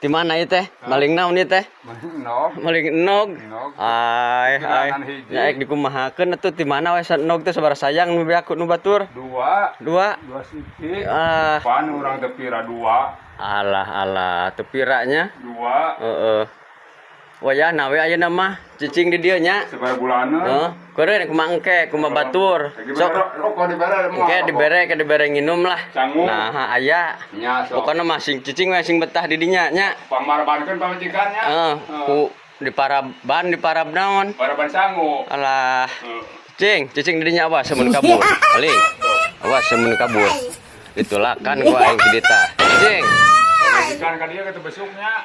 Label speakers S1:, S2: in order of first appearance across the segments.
S1: Di mana ieu teh? Maling naon ieu teh?
S2: Nog.
S1: Maling enog.
S2: Enog.
S1: Ai ai.
S2: Pirangan hiji.
S1: Nya ek dikumahakeun atuh, di mana we enog teh, sabaraha sayang nu beak nu batur?
S2: Dua.
S1: Dua.
S2: Dua siki.
S1: Ah.
S2: Pan urang teh pira dua.
S1: Alah alah, teu piranya.
S2: Dua.
S1: Heeh. Wayahna we ayeuna mah cicing di dieu nya.
S2: Sabaraha bulanan?
S1: Heeh. Keureun kumaha engke, kumaha batur. Sok
S2: Rokok dibere moal?
S1: Engke dibere, ke dibere nginum lah.
S2: Sangu.
S1: Nah, aya.
S2: Nya sok.
S1: Pokoknya mah sing cicing we sing betah di dinya nya.
S2: Pamarabankeun pamajikan nya.
S1: Heeh, ku diparaban, diparab naon?
S2: Paraban sangu.
S1: Alah.
S2: Heeh.
S1: Cing, cicing di dinya, awas mun kabur. Paling. Awas mun kabur. Ditulakan ku aing si Dita. Cing,
S2: Pamajikan ka dieu kitu besuknya.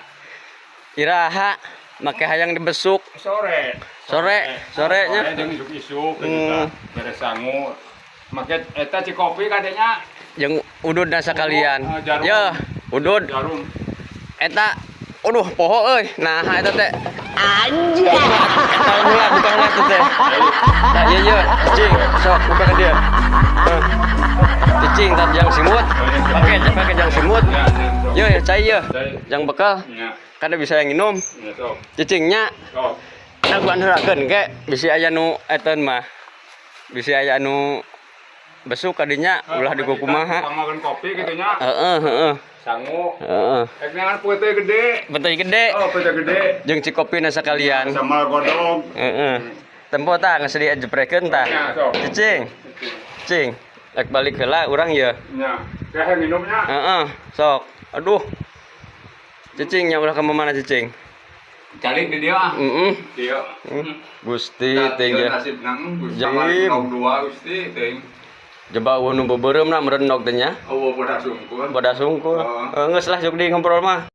S1: Iraha make hayang dibesuk?
S2: Sore.
S1: Sore, sorenya.
S2: Sore jeung isuk-isuk gitu tah. Beres sangu. Make eta cikopi kadenya.
S1: Jeung ududna sakalian.
S2: Ah, jarum.
S1: Yeuh, udud.
S2: Jarum.
S1: Eta aduh, poho euy. Nah, eta teh. Anjay. Eta heula, buka heula eta teh. Nah, ieu ieu, cicing, sok buka ka dieu. Heuh. Cicing tah jang simut. Pake pake jang simut.
S2: Ya, ya, sok.
S1: Yeuh, ya cai yeuh.
S2: Cai.
S1: Jang bekal.
S2: Nya,
S1: Kada bisa yang minum.
S2: Nya sok.
S1: Cicingnya
S2: Sok.
S1: daguan heulakeun ke bisi aya nu eteun mah. Bisi aya nu besuk kadinya, ulah dikukumaha.
S2: Pamakan kopi gitu nya.
S1: Heeh.
S2: Sangu.
S1: Heeh.
S2: Ek neangan peuteuy gede.
S1: Peuteuy gede.
S2: Oh, peuteuy gede.
S1: Jeung cikopina sakalian.
S2: Sama godog.
S1: Heeh. Tempo tah geus dijeprekeun tah.
S2: Nya, sok.
S1: Cicing. Cing. Rek balik heula urang ye.
S2: Nya. Kayak minumnya.
S1: Heeh, sok. Aduh. Cicing nya, ulah ka mana cicing?
S2: Calik di dia ah.
S1: Heeh.
S2: Dia.
S1: Gusti teh
S2: Ieu
S1: ya.
S2: Nasib nang Gusti
S1: Jim.
S2: Nog dua Gusti teuing.
S1: Jeba euweuh nu beubeurem meureun nog teh nya.
S2: Oh, bodas sungkul.
S1: Bodas sungkul.
S2: Oh.
S1: Geus lah, jug di ngobrol mah.